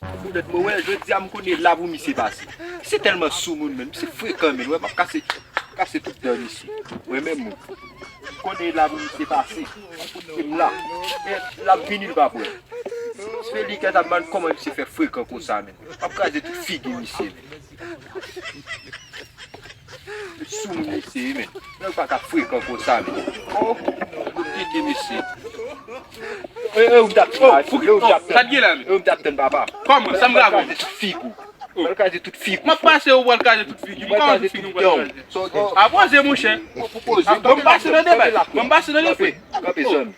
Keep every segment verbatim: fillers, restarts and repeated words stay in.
Bonèt mwen, wè, jodi a m konnen la pou misye pase. Misye tèlman soumoun, men. Misye frekan, men. Wè, m ap kase, kase tout dan misye. Mwen menm, m konnen la pou misye pase. E m la. E l ap vini, l p ap wè. Se li k ap mande kòman misye fè frekan konsa, men. M ap kraze tout figi misye, men. Sou moun mesye, men. Nèg pa ka frekan konsa, men. Oh, yo tete mesye. E, e, ou t ap tann, e, ou t ap tann. Sa t gen la, men? E, ou t ap tann, papa. Kòman? Sa m ka fè? Pral kraze tout figi w. Pral kraze tout figi w. M ap pase, ou pral kraze tout figi m. Kòman tout figi m pral kraze? Avanse, monchè. Ban m pase nan debay. Ban m pase nan debay. Kanpe, zanmi.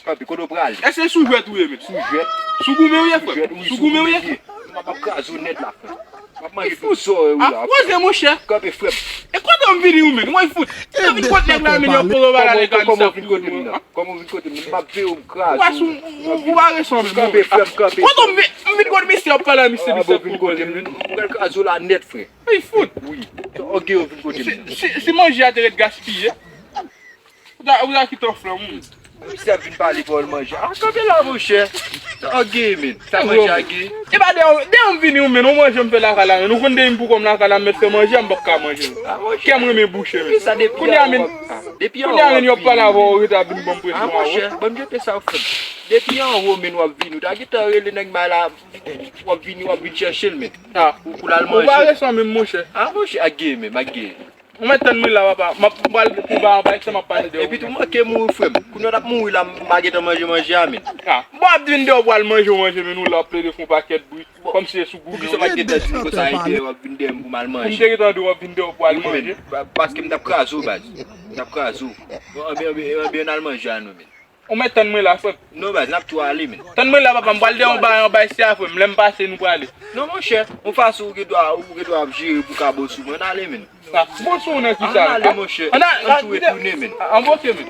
Kanpe, kote w prale? Èske sou jwèt ou ye, men? Sou jwèt. Sou goumen ou ye, frè? Sou jwèt, wi, sou goumen ou ye? M ap kraze w nèt la, frè. M ap manje tout zòrèy ou la, frè. Avanse, monchè. Kanpe, frè m. E kote w vini ou, men? Mwen fout. Ou vin kot nèg la, men, yon poro bagay nèg la, misye ap kouri, men. Kòman w vin kote m nan? Kòman w vin kote m? M ap veye w, m kraze w. Ou pa resan, men. Kanpe, frè m, kanpe. Kote w vin, m vin kote misye, ap pale a misye, misye ap kouri. M pral kraze w la nèt, frè. Mwen fout. Wi. Sa w gen w vin kote m nan? Si, si, si manje a te ret gaspiye. Ou ta, ou ta kite yon flanm, wi. Misye ap vin pale pawòl manje. A, kanpe la, monchè. Sa w gen, men? Sa manje a gen? E pa deyò, deyò m vini, men, ou manje m fè lakay la, men. Ou konn deyò m pou kò m lakay la, m mèt fè manje, m p ap ka manje. A, monchè. Kè m renmen bouche, men. Kounye a, men, kounye a, men, yo ap pale avè w, ou rete ap vin ban m presyon avè w. A, monchè, ban m jete sa w fè m. Depi anwo, men, w ap vini. Ou ta gentan rele nèg may la, w ap vini, w ap vin chèche l, men. A. Pou, pou l al manje. Ou pa resan menm, monchè. A, monchè, a gen, men, a gen. Ou mèt tann mwen la, papa. M ap pral pou ba anba, se m ap pale de ou. Epi tou, manke mouri, frè m. Kounye a w t ap mouri la, m pa gentan manje manje a, men. A, bon, ap vin deyò pou al manje, w manje, men ou la w ap plede fè yon pakèt bri. Kòmsi se sou goumen. Poukisa w pa t gentan di m konsa, e deyò w ap vin dèyè m pou m al manje? Pou m te gentan di w ap vin deyò pou al manje? Wi, men, pa-, paske m t ap kraze w, baz. M t ap kraze w. Bon, anben, anben, anben, ann al manje a nou, men. Ou mèt tann mwen la, frè m. Non, baz, n ap tou ale, men. Tann mwen la, papa, m pral deyò anba, anba isi a, frè m. Lè m pase, nou prale. Non, monchè, yon fason ou gen dwa, ou gen dwa ap jere pou ka bon sou mwen, ann ale, men. A, bon sou ou nan kisa? Ann ale, monchè. Ann a-, ann tou retounen, men. A, anvoke, men.